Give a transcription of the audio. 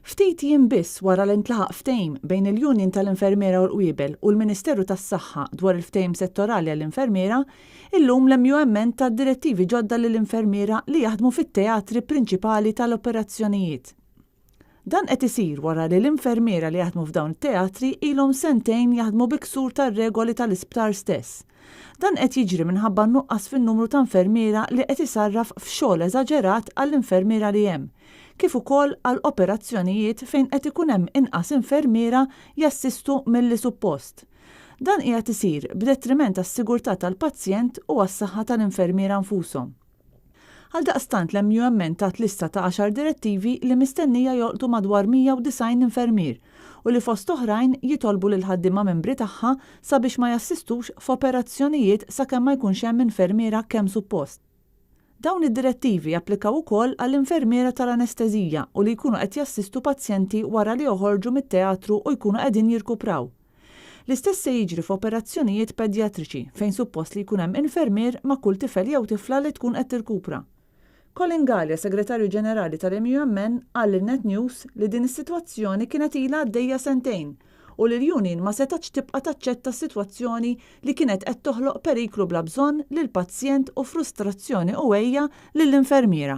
Ftit jiem biss wara li ntlaħaq ftehim bejn il-Union tal-Infermiera u l-Qwiebel u l-Ministeru tas-Saħħa dwar il-ftehim settorali għall-infermiera, illum l-MUMN tat direttivi ġodda lill-infermiera li jaħdmu fit-teatri prinċipali tal-operazzjonijiet. Dan qed isir wara li l-infermiera li jaħdmu f'dawn it-teatri ilhom sentejn jaħdmu bi ksur tar-regoli tal-isptar stess. Dan qed jiġri minħabba n-nuqqas fin-numru ta' infermiera li qed isarraf f'xogħol eżaġerat għall-infermiera li hemm, kif ukoll għal operazzjonijiet fejn qed ikun hemm inqas infermiera jassistu milli suppost. Dan qiegħed isir b'detriment għas-sigurtà tal-pazjent u għas-saħħa tal-infermiera nfushom. Għaldaqstant l-MUMN tat lista ta' għaxar direttivi li mistennija jolqtu madwar 190 infermier u li fost oħrajn jitolbu lill-ħaddiema membri tagħha sabiex ma jassistux f'operazzjonijiet sakemm ma jkunx hemm infermiera kemm suppost. Dawn id-direttivi japplikaw ukoll għall-infermiera tal-anesteżija u li jkunu qed jassistu pazjenti wara li joħorġu mit-teatru u jkunu qegħdin jirkupraw. L-istess se jiġri f'operazzjonijiet pedjatriċi fejn suppost li jkun hemm infermier ma' kull tifel jew tifla li tkun qed tirkupra. Colin Galea, Segretarju Ġenerali tal-MUMN, qal lil Net News li din is-sitwazzjoni kienet ilha għaddejja sentejn u li l-union ma setgħetx tibqa' taċċetta s-sitwazzjoni li kienet qed toħloq periklu bla bżonn lill-pazjent u frustrazzjoni u għejja lill-infermiera.